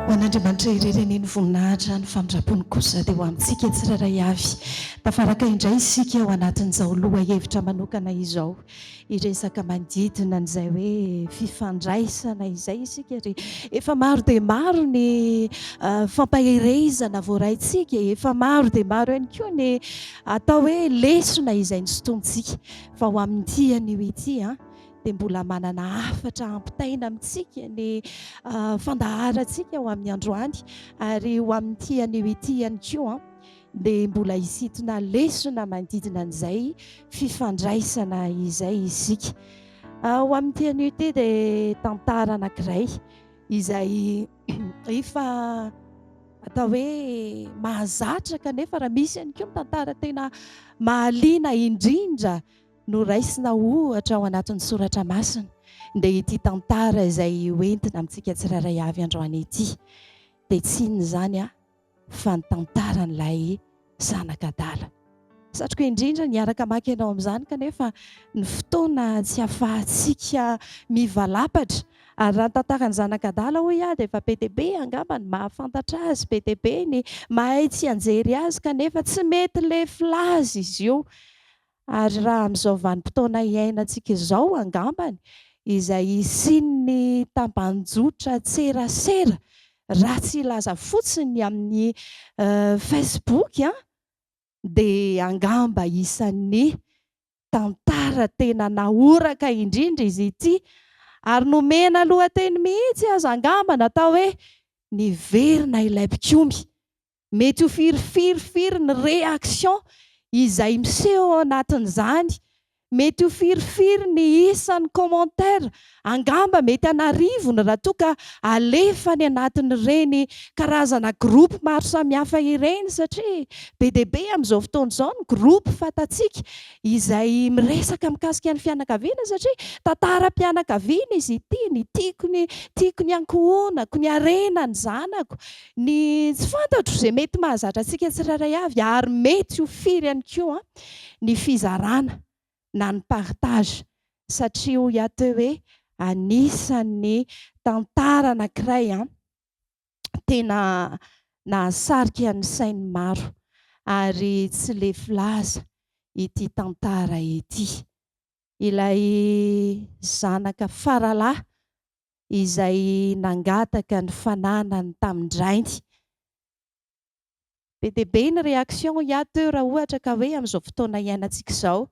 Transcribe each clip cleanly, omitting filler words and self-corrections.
Ho an'Andriamanitra irery anie ny voninahitra, ny famindram-pony kosa dia ho amintsika tsirairay avy. Tafaraka indray isika ao anatin'izao lohahevitra manokana izao. Hiresaka manodidina an'izay hoe fifandraisana izay isika ry efa maro dia maro ny fampaherezana voaraintsika, efa maro dia maro ihany koa ny atao hoe lesona izay nosintomintsika. Fa ho amin'ity anio ity an, dia mbola manana hafatra hampitaina amintsika ny fandaharantsika ho amin'ny androany ary ho amin'ity anio ity ihany koa dia mbola hisintona lesona manodidina an'izay fifandraisana izay isika. Ho amin'ity anio ity dia tantara anankiray izay efa atao hoe mahazatra kanefa raha misy ihany koa ny tantara tena mahaliana indrindra Noraisina ohatra ao anatin'ny soratra masina dia ity tantara izay hoentina amintsika tsirairay avy androany ity. Dia tsy inona izany fa ny tantaran'ilay zanak'adala. Satriko indrindra ny hiaraka maka ianao amin'izany kanefa ny fotoana tsy ahafahantsika mivalapatra. Ary raha ny tantaran'ny zanak'adala hoy aho dia efa be dia be angamba ny mahafantatra azy, be dia be ny mahay tsianjery azy kanefa tsy mety lefy laza izy io. Ary raha amin'izao vanim-potoana iainantsika izao angambany, izay hisian'ny tambanjotran-tserasera, raha tsy hilaza fotsiny ny amin'ny Facebook, dia angamba isan'ny tantara tena nahoraka indrindra izy ity, ary nomena lohateny mihitsy aza angamba natao hoe Niverina ilay mpikomy. Mety ho firifiry firy ny réaction izay miseho ao anatin'izany, mety ho firifiry ny isan'ny commentaire, angamba mety an'arivony raha toa ka alefa any anatin'ireny karazana groupe maro samihafa ireny satria be dia be amin'izao fotoana izao ny groupe fantatsika izay miresaka mikasika ny fianakaviana satria tantaram-pianakaviana izy ity, ny tiako ny tiako ny ankohonako, ny harena ny zanako, Ny tsy fantatro izay mety mahazatra antsika tsirairay avy ary mety ho firy ihany koa ny fizarana na ny partage satria hoy aho teo hoe anisan'ny tantara anankiray tena nahasarika ny sain'ny maro ary tsy lefy laza ity tantara ity. Ilay zanaka faralahy izay nangataka ny fananany tamin-drainy. Be dia be ny réaction hoy aho teo raha ohatra ka hoe amin'izao fotoana iainantsika izao.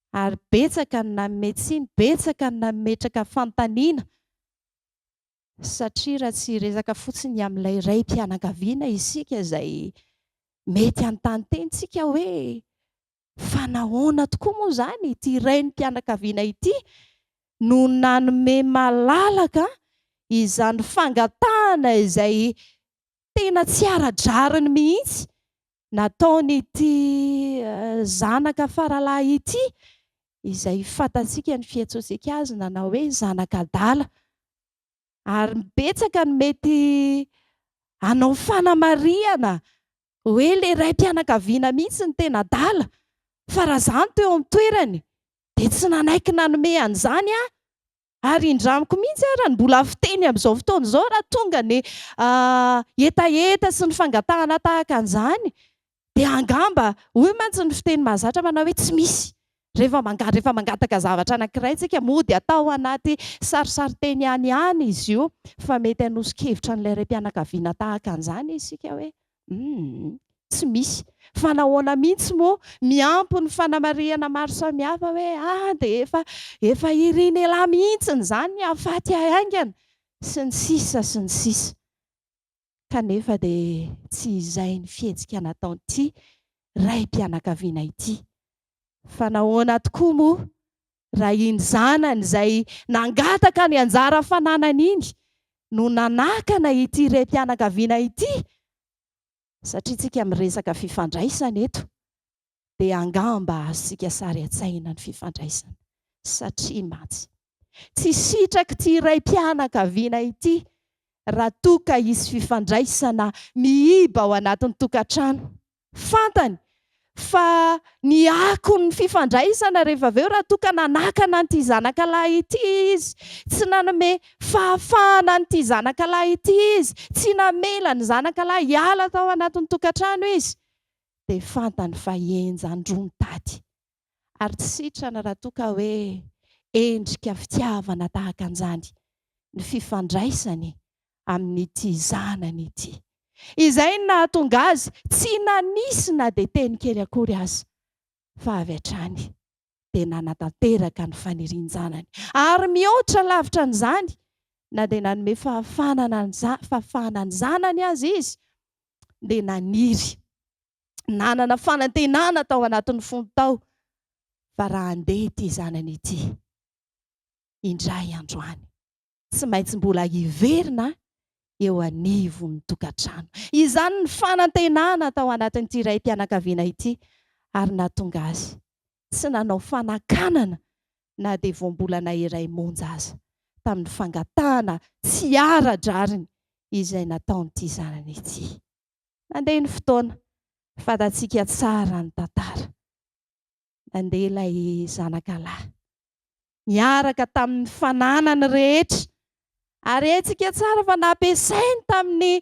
Ary betsaka ny nanome tsiny, betsaka ny nametraka fanontaniana satria raha tsy hiresaka fotsiny amin'ilay raim-pianakaviana isika izay mety hanontany tena isika hoe Fa nahoana tokoa moa izany ity renim-pianakaviana ity no nanome malalaka izany fangatahana izay tena tsy ara-drariny mihitsy nataon'ity zanaka faralahy ity, izay fantatsika ny fiantsoantsika azy nanao hoe zanak'adala. Ary betsaka ny mety hanao fanamarihana Hoe le raim-pianakaviana mihitsy no tena adala fa raha za no teo amin'ny toerany dia tsy nanaiky nanome an'izany aho ary indramiko mihitsy ara ny mbola fiteny amin'izao fotoana izao raha tonga ny hetaheta sy ny fangatahana tahaka an'izany dia angamba hoy mantsy ny fiteny mahazatra manao hoe tsy misy rehefa rehefa mangataka zavatra anankiray tsika mody atao anaty sarisariteny ihany ihany izy io fa mety hanoso-kevitra an'ilay raim-pianakaviana tahaka an'izany isika hoe humm tsy misy fa nahoana mihitsy moa miampy ny fanamarihana maro samihafa hoe ah dia efa efa irin'elah mihitsiny izany ny hahafaty ahy haingana sy ny sisa sy ny sisa kanefa dia tsy izay ny fihetsika nataon'ity raim-pianakaviana ity. Fa nahoana tokoa moa raha iny zanany izay nangataka ny anjara fananany iny no nanakana ity raim-pianakaviana ity? Satria tsika miresaka fifandraisana eto dia angamba azontsika sary an-tsaina ny fifandraisana satria mantsy tsy sitrak'ity raim-pianakaviana ity raha toa ka hisy fifandraisana miiba ao anatin'ny tokantrano. Fantany. fa ny akon'ny fifandraisana rehefa avy eo raha toa ka nanakana an'ity zanakalahy ity izy, tsy nanome fahafahana an'ity zanakalahy ity izy, tsy namela ny zanakalahy hiala tao anatin'ny tokantrano izy, dia fantany fa henjan-droa ny tady. Ary tsy sitrana raha toa ka hoe endrika fitiavana tahaka an'izany ny fifandraisany amin'ity zanany ity. Izay no nahatonga azy tsy nanisy na dia teny kely akory aza, fa avy hatrany dia nanatanteraka ny fanirian-janany. Ary mihoatra lavitra an'izany, na dia nanome fahafahana ny zanany aza izy, dia naniry, nanana fanantenana tao anatin'ny fony tao fa raha handeha ity zanany ity indray andro any, tsy maintsy mbola hiverina eo anivon'ny tokantrano. Izany ny fanantenana tao anatin'ity raim-pianakaviana ity ary nahatonga azy tsy nanao fanakanana na dia voambolana iray monja aza tamin'ny fangatahana tsy ara-drariny izay nataon'ity zanany ity. Nandeha ny fotoana, fantatsika tsara ny tantara. Nandeha ilay zanaka lahy, niaraka tamin'ny fananany rehetra, ary haintsika tsara fa nampiasainy tamin'ny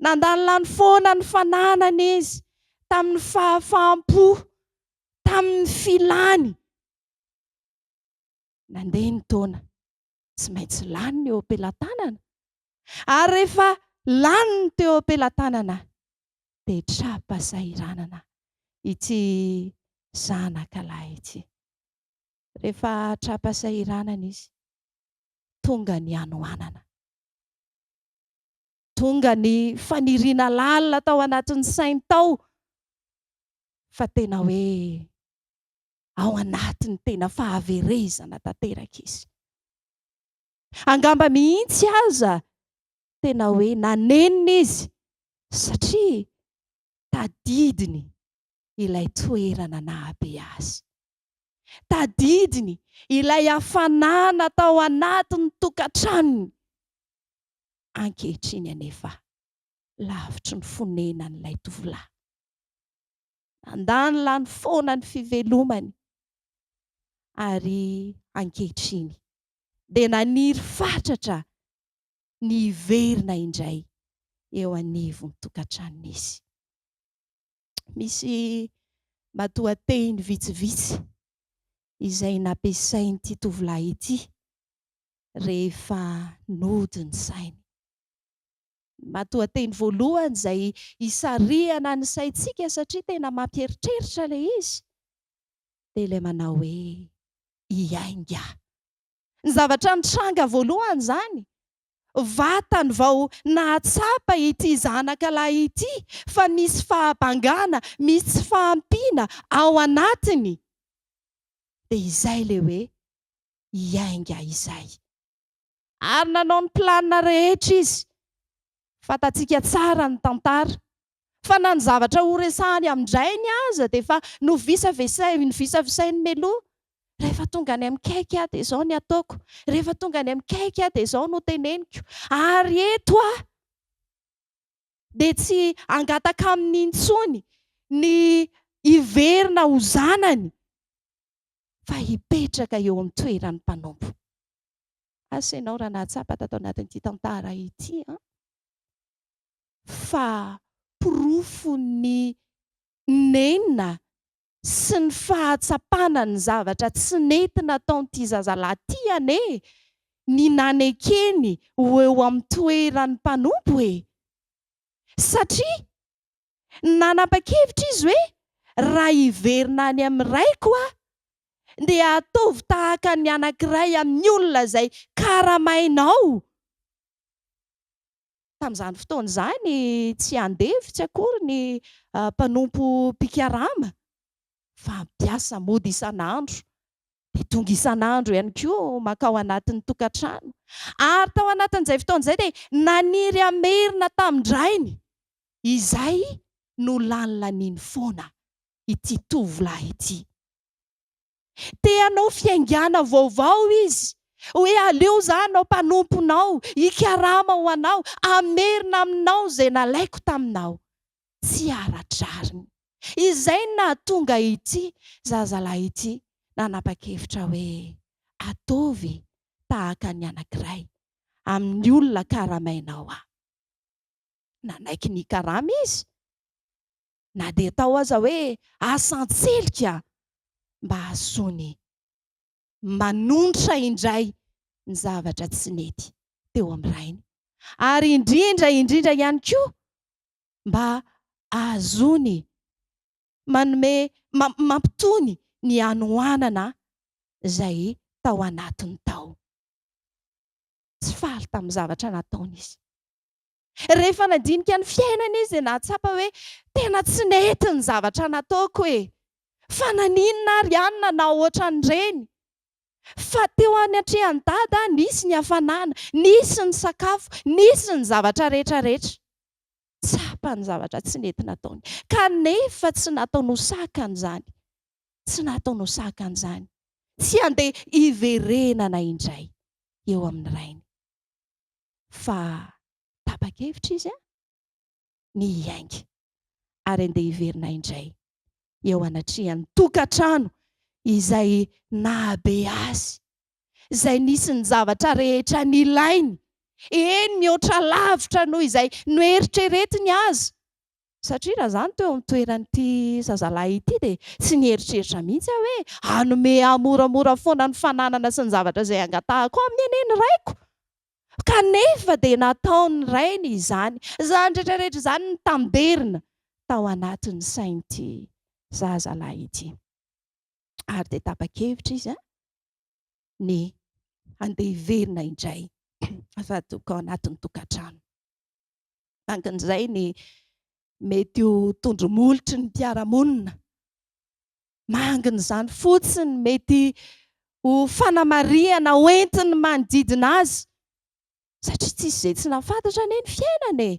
nandanilany foana ny fananany izy, tamin'ny fahafaham-po, tamin'ny filany. Nandeha ny taona, tsy maintsy lany ny eo am-pelatanana. Ary rehefa lany ny teo am-pelatanana dia tra-pahasahiranana ity zanaka lahy ity. Rehefa tra-pahasahiranana izy, tonga ny hanoanana. Tonga ny faniriana lalina tao anatin'ny sainy tao fa tena hoe ao anatin'ny tena fahaverezana tanteraka izy. Angamba mihitsy aza tena hoe nanenina izy satria tadidiny ilay toerana nahabe azy. Tadidiny ilay hafanana tao anatin'ny tokantranony. Ankehitriny anefa, lavitry ny fonenan'ilay tovolahy. Nandanilany foana ny fivelomany ary ankehitriny dia naniry fatratra ny hiverina indray eo anivon'ny tokantranony izy. Misy matoanteny vitsivitsy izay nampiasain'ity tovolahy ity rehefa nody ny sainy. Ny matoanteny voalohany izay isarihana ny saintsika satria tena mampieritreritra ilay izy dia ilay manao hoe hiainga. Ny zavatra nitranga voalohany izany, vatany vao nahatsapa ity zanaka lahy ity fa misy fahabangana, misy tsy fahampiana ao anatiny, dia izay ilay hoe hiainga izay. Ary nanao ny planina rehetra izy. Fantatsika tsara ny tantara. Fa na ny zavatra horesahany amin-drainy aza dia efa novisavisainy mialoha. Rehefa tonga any amin'ny kaiky aho dia izao ny ataoko. Rehefa tonga any amin'ny kaiky aho dia izao no teneniko. Ary eto aho dia tsy hangataka aminy intsony ny hiverina ho zanany fa hipetraka eo amin'ny toeran'ny mpanompo. Asa ianao raha nahatsapa tato anatin'ity tantara ity an, fa porofon'ny nenina sy ny fahatsapana ny zavatra tsy nety nataon'ity zazalahy ity anie ny nanekeny ho eo amin'ny toeran'ny mpanompo e! Satria nanapa-kevitra izy hoe raha hiverina any amin'ny raiko aho dia ataovy tahaka ny anankiray amin'ny olona izay karamainao. Tamin'izany fotoana izany, tsy andevo tsy akory ny mpanompo mpikarama, fa mpiasa mody isan'andro, dia tonga isan'andro ihany koa mankao anatin'ny tokantrano. Ary tao anatin'izay fotoana izay dia naniry hamerina tamin-drainy izay nolanilaniny foana ity tovolahy ity. Te hanao fiaingàna vaovao izy, hoe aleo za hanao mpanomponao, hikarama ho anao, hamerina aminao izay nalaiko taminao. Tsy ara-drariny. Izay no nahatonga ity zazalahy ity nanapa-kevitra hoe, Ataovy tahaka ny anankiray amin'ny olona karamainao aho. Nanaiky ny hikarama izy, na dia tao aza hoe asa an-tselika mba hahazoany manonitra indray ny zavatra tsy nety teo amin'ny rainy, ary indrindra indrindra ihany koa mba ahazoany manome mampitony ny hanoanana izay tao anatiny tao. Tsy faly tamin'ny zavatra nataony izy. Rehefa nandinika ny fiainany izy dia nahatsapa hoe tena tsy nety ny zavatra nataoko e! Fa naninona ary aho no nanao ohatran'ireny? Fa teo anatrehan'i Dada nisy ny hafanana, nisy ny sakafo, nisy ny zavatra rehetra rehetra. Tsapa ny zavatra tsy nety nataony. Kanefa tsy nataony ho sakana izany. Tsy nataony ho sakana izany. Tsy handeha hiverenana indray eo amin'ny rainy. Fa tapa-kevitra izy ny hiainga ary handeha hiverina indray eo anatrehan'ny tokantrano izay nahabe azy, izay nisy ny zavatra rehetra nilainy, eny mihoatra lavitra noho izay noeritreretiny aza. Satria raha izaho no teo amin'ny toeran'ity zazalahy ity dia tsy nieritreritra mihitsy aho hoe hanome ahy moramora foana ny fananana sy ny zavatra izay angatahako aminy anie ny raiko. Kanefa dia nataon'ny rainy izany. Izany rehetra rehetra izany nitamberina tao anatin'ny sain'ity zazalahy ity. Ary dia tapa-kevitra izy ny handeha hiverina indray afa-doka ao anatin'ny tokantrano. Ankin'izay ny mety ho tondro-molotry ny mpiara-monina. Mangina izany fotsiny mety ho fanamarihana hoentin'ny manodidina azy. Satria tsisy izay tsy nahafantatra anie ny fiainana e!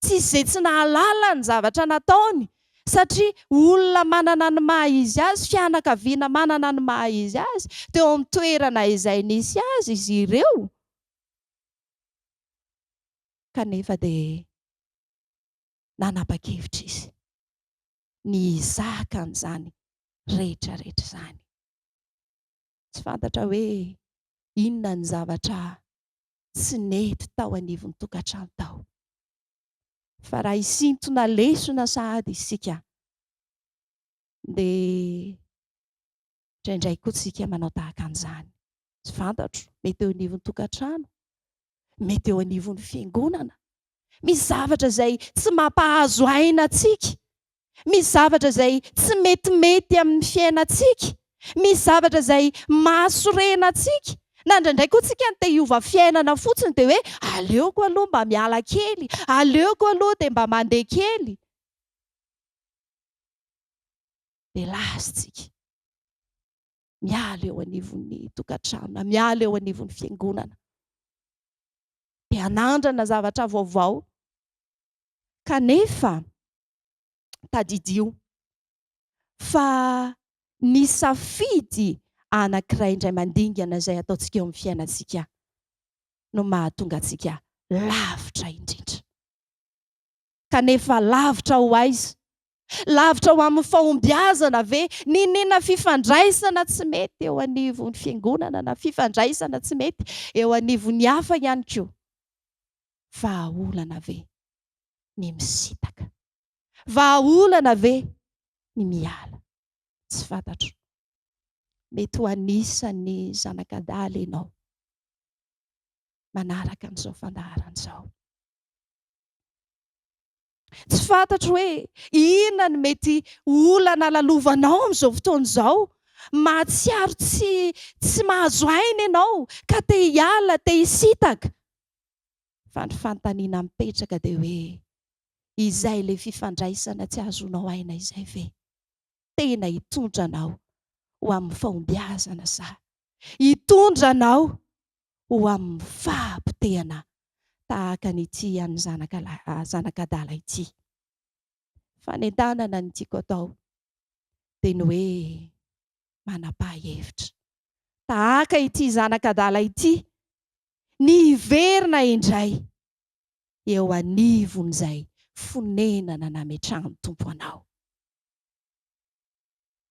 Tsisy izay tsy nahalala ny zavatra nataony. Satria olona manana ny maha izy azy, fianakaviana manana ny maha izy azy, teo amin'ny toerana izay nisy azy izy ireo. Kanefa dia nanapa-kevitra izy ny hizaka an'izany rehetra rehetra izany. Tsy fantatra hoe inona ny zavatra tsy nety tao anivon'ny tokantrano tao. Fa raha hisintona lesona sahady isika dia indraindray koa tsika manao tahaka an'izany. Tsy fantatro, mety eo anivon'ny tokantrano, mety eo anivon'ny fiangonana. Misy zavatra izay tsy mampahazo aina antsika. Misy zavatra izay tsy metimety amin'ny fiainantsika. Misy zavatra izay mahasorena antsika. Na indraindray koa tsika no te hiova fiainana fotsiny dia hoe aleoko aloha mba miala kely, aleoko aloha dia mba mandeha kely. Dia lasa tsika. Miala eo anivon'ny tokantrano na miala eo anivon'ny fiangonana. Dia hanandrana zavatra vaovao. Kanefa tadidio fa ny safidy anankiray indray mandingana izay ataontsika eo amin'ny fiainantsika no mahatonga antsika lavitra indrindra. Kanefa lavitra ho aiza? Lavitra ho amin'ny fahombiazana ve? N'inon'inona fifandraisana tsy mety eo anivon'ny fiangonana na fifandraisana tsy mety eo anivon'ny hafa ihany koa. Vahaolana ve ny misintaka? Vahaolana ve ny miala? Tsy fantatro. Mety ho anisan'ny zanak'adala ianao manaraka an'izao fandaharana izao. Tsy fantatro hoe inona no mety olana lalovanao amin'izao fotoana izao. Mahatsiaro tsy tsy mahazo aina ianao ka te hiala, te hisintaka. Fa ny fanontaniana mipetraka dia hoe izay ilay fifandraisana tsy ahazoanao aina izay ve tena hitondra anao ho amin'ny fahombiazana sa hitondra anao ho amin'ny fahapotehana tahaka an'ity an'ny zanaka zanak'adala ity. Fanentanana ny tiako atao dia ny hoe manapaha hevitra tahaka ity zanak'adala ity ny hiverina indray eo anivon'izay fonenana nametrahan'ny Tompo anao.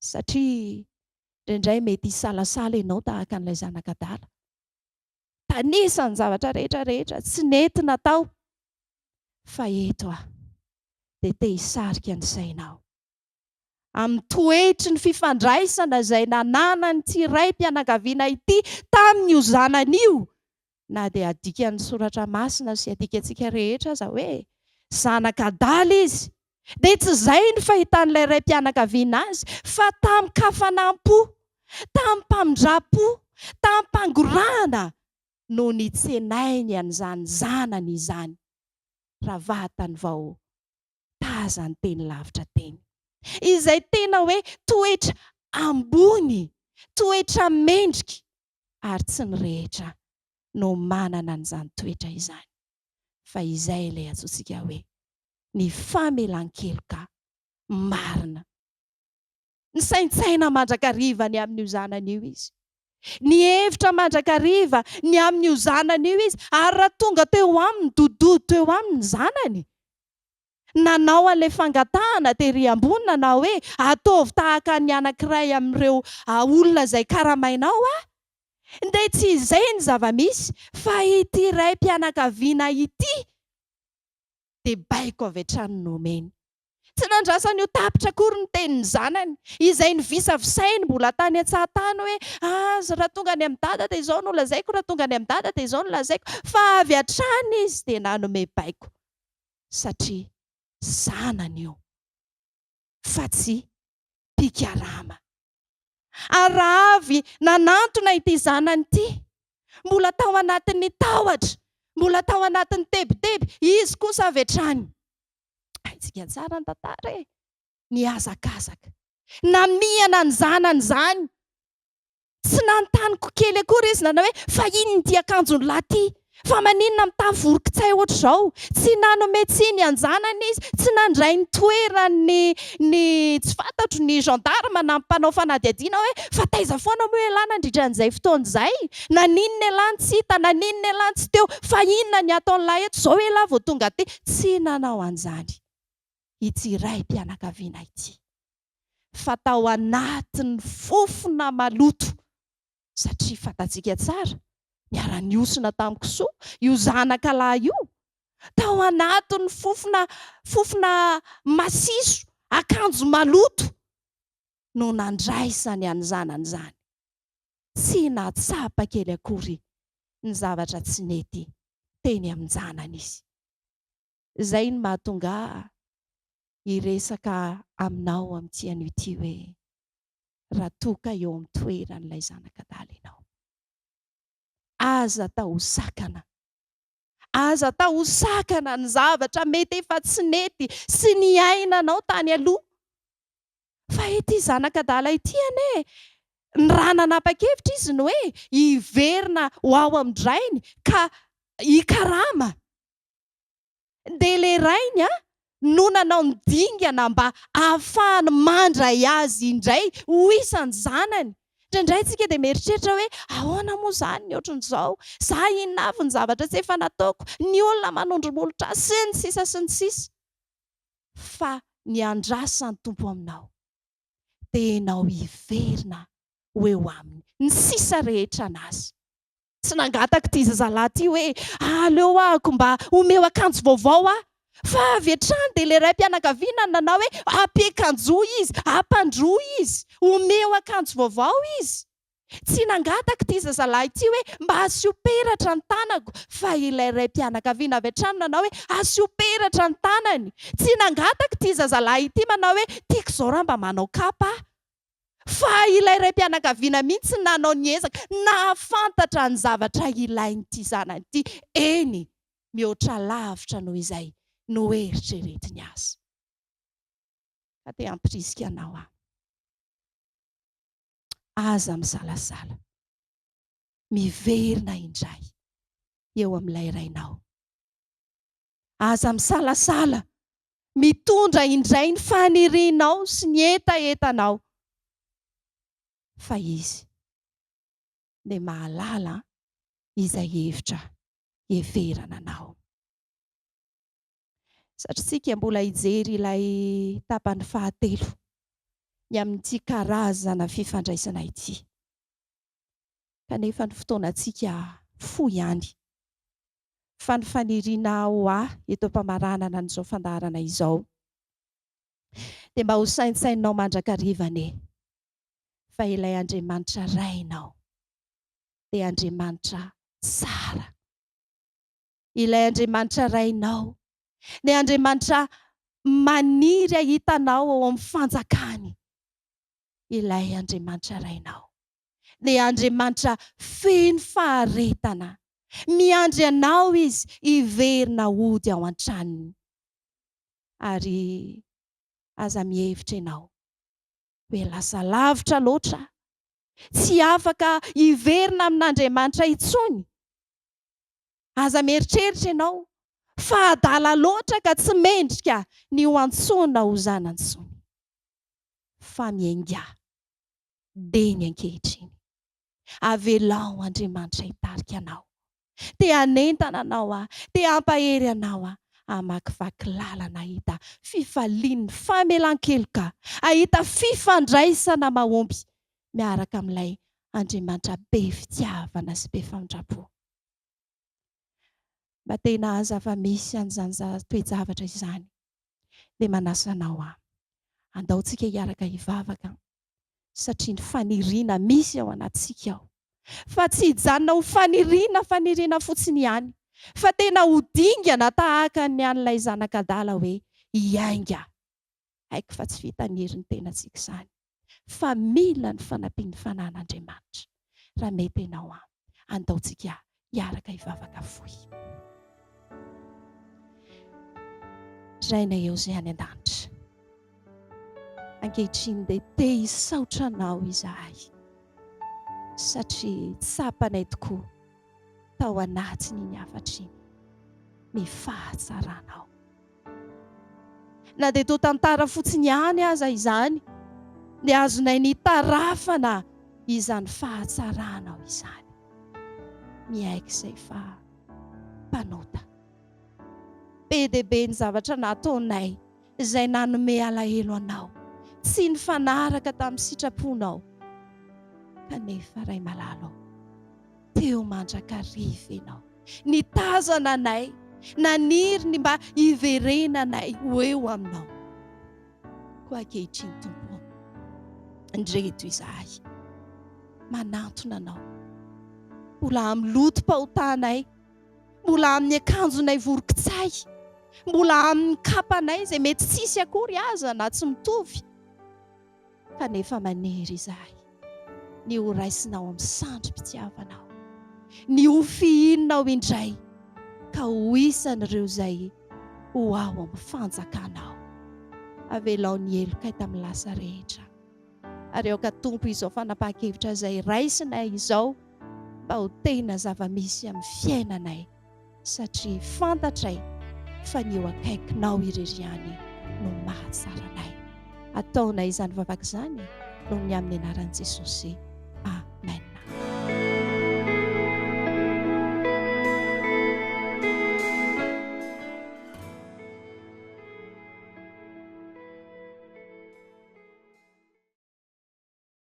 Satria indraindray mety hisalasala ianao tahaka an'ilay zanak'adala. Tanisa ny zavatra rehetra rehetra tsy nety natao. Fa eto aho dia te hisarika ny sainao amin'ny toetry ny fifandraisana izay nananan'ity raim-pianakaviana ity tamin'io zanany io, na dia adikan'ny Soratra Masina sy adikantsika rehetra aza hoe zanak'adala izy, dia tsy izay ny fahitan'ilay raim-pianakaviana azy fa tamin-kafanam-po, tamim-pamindram-po, tamim-pangorahana no nitsenainy an'izany zanany izany, raha vatany vao tazany teny lavitra teny. Izay tena hoe toetra ambony, toetra mendrika, ary tsy ny rehetra no manana an'izany toetra izany, fa izay ilay antsointsika hoe ny famelan-keloka marina. Nisaintsaina mandrakariva ny amin'io zanany io izy. Nihevitra mandrakariva ny amin'io zanany io izy, ary raha tonga teo aminy, dododo teo aminy ny zanany, nanao an'ilay fangatahana tery ambony nanao hoe, Ataovy tahaka ny anankiray amin'ireo olona izay karamainao aho. Dia tsy izay ny zava-misy, fa ity raim-pianakaviana ity dia baiko avy hatrany no omeny. Tsy nandrasany ho tapitra akory ny tenin'ny zanany, izay nivisavisainy mbola tany an-tsaha tany hoe, Aza, raha tonga any amin'i Dada dia izao no lazaiko, raha tonga any amin'i Dada dia izao no lazaiko. Fa avy hatrany izy dia nanome baiko, satria zanany io, fa tsy mpikarama. Ary raha avy nanantona ity zanany ity, mbola tao anatin'ny tahotra, mbola tao anatin'ny tebiteby, izy kosa avy hatrany. Haintsika tsara ny tantara e! Nihazakazaka. Namihana ny zanany izany. Tsy nanontaniko kely akory izy nanao hoe fa inona ity akanjon'i lahy ity? Fa maninona mitafy voronkitsay ohatr'izao? Tsy nanome tsiny an-janany izy, tsy nandray ny toeran'ny ny tsy fantatro ny gendarme na ny mpanao fanadihadiana hoe fa taiza foana moa ialahy nandritra an'izay fotoana izay? Naninona ialahy no tsy hita? Naninona ialahy no tsy teo? Fa inona ny ataon'ilahy eto? Izao ialahy vao tonga aty. Tsy nanao an'izany ity raim-pianakaviana ity fa tao anatin'ny fofona maloto satria fantatsika tsara, niara-nihosina tamin'ny kisoa io zanaka lahy io, tao anatin'ny fofona fofona masiso, akanjo maloto no nandraisany an'izany an'izany. Tsy nahatsapa kely akory ny zavatra tsy nety teny amin-janany izy. Izay no mahatonga ahy hiresaka aminao amin'ity anio ity hoe, raha toa ka eo amin'ny toeran'ilay zanak'adala ianao. Aza atao ho sakana. Aza atao ho sakana ny zavatra mety efa tsy nety sy niainanao tany aloha. Fa ity zanak'adala ity anie, ny raha nanapa-kevitra izy ny hoe hiverina ho ao amin-drainy ka hikarama. Dia ilay rainy no nanao ny dingana mba hahafahany mandray azy indray ho isan'ny zanany. Indraindray isika dia mieritreritra hoe, ahoana moa izany ny ohatran'izao? Za inona avy ny zavatra tsy efa nataoko? Ny olona manondro molotra ahy, sy ny sisa sy ny sisa. Fa ny andrasan'ny Tompo aminao dia ianao hiverina ho eo aminy. Ny sisa rehetra an'azy. Tsy nangataka ity zazalahy ity hoe, Aleo ahako mba omeo akanjo vaovao aho. Fa avy hatrany dia ilay raim-pianakaviana no nanao hoe, Ampiakanjoy izy, ampandroy izy, omeo akanjo vaovao izy. Tsy nangataka ity zazalahy ity hoe, Mba asio peratra ny tanako. Fa ilay raim-pianakaviana avy hatrany nanao hoe, Asio peratra ny tanany. Tsy nangataka ity zazalahy ity manao hoe, Tiako izao raha mba manao kapa aho. Fa ilay raim-pianakaviana mihitsy nanao ny ezaka nahafantatra ny zavatra ilain'ity zanany ity, eny, mihoatra lavitra noho izay noeritreretiny aza. Ka te hampirisika anao aho, aza misalasala, miverina indray eo amin'ilay rainao. Aza misalasala mitondra indray ny fanirianao sy ny hetahetanao, fa Izy dia mahalala izay hevitra hiheverana anao. Satrintsika mbola hijery ilay tapany fahatelo. ny amin'ity karazana fifandraisana ity. Kanefa ny fotoanantsika fohy ihany. Fa ny faniriana ho ahy eto am-pamaranana an'izao fandaharana izao dia mba ho saintsaininao mandrakariva anie fa ilay Andriamanitra Rainao dia Andriamanitra tsara. Ilay Andriamanitra Rainao dia Andriamanitra maniry hahita anao ao amin'ny fanjakany. Ilay Andriamanitra Rainao dia Andriamanitra feno faharetana. Miandry anao Izy hiverina hody ao an-tranony. Ary aza mihevitra ianao hoe lasa lavitra loatra, tsy afaka hiverina amin'Andriamanitra intsony. Aza mieritreritra ianao fa adala loatra ka tsy mendrika ny ho antsoina ho zanany intsony. Fa miaingà dieny ankehitriny. Avelao Andriamanitra hitarika anao. Te hanentana anao aho, te hampahery anao aho hamakivaky lalana hahita fifalian'ny famelan-keloka, hahita fifandraisana mahomby miaraka amin'ilay Andriamanitra be fitiavana sy be famindram-po. Mba tena zava-misy an'izany toe-javatra izany dia manasa anao aho. Andao tsika hiaraka hivavaka satria ny faniriana misy ao anatintsika ao fa tsy hijanona ho faniriana faniriana fotsiny ihany fa tena ho dingana tahaka ny an'ilay zanak'adala hoe hiainga. Haiko fa tsy vitan'ny herin'ny tenantsika izany fa mila ny fanampian'ny Fanahin'Andriamanitra. Raha mety ianao an, andao tsika hiaraka hivavaka fohy. Rainay eo izay any an-danitra, ankehitriny dia te hisaotra Anao izahay satria tsapanay tokoa tao anatin'iny hafatra iny ny fahatsaranao. Na dia toa tantara fotsiny ihany aza izany, dia azonay nitarafana izany fahatsaranao izany. Miaiky izay fa mpanota. Be dia be ny zavatra nataonay izay nanome alahelo anao, tsy nifanaraka tamin'ny sitraponao. Kanefa Ray malala ô, teo mandrakariva Ianao, nitazana anay, naniry ny mba hiverenanay ho eo Aminao. Koa ankehitriny Tompo ô, indreto izahay, manantona Anao, mbola amin'ny lotom-pahotanay, mbola amin'ny akanjonay voro-kitsay, mbola amin'ny kapanay izay mety tsisy akory aza na tsy mitovy, kanefa maniry izahay ny ho raisinao amin'ny sandrim-pitiavanao, ny ho fihininao indray ka ho isan'ireo izay ho ao amin'ny fanjakanao. Avelao ny helokay tamin'ny lasa rehetra. Ary aoka Tompo izao fanapahan-kevitra izay raisinay izao mba ho tena zava-misy amin'ny fiainanay satria fantatray fa ny eo akaikinao irery ihany no mahatsara anay. Ataonay izany vavaka izany noho ny amin'ny anaran'i Jesosy.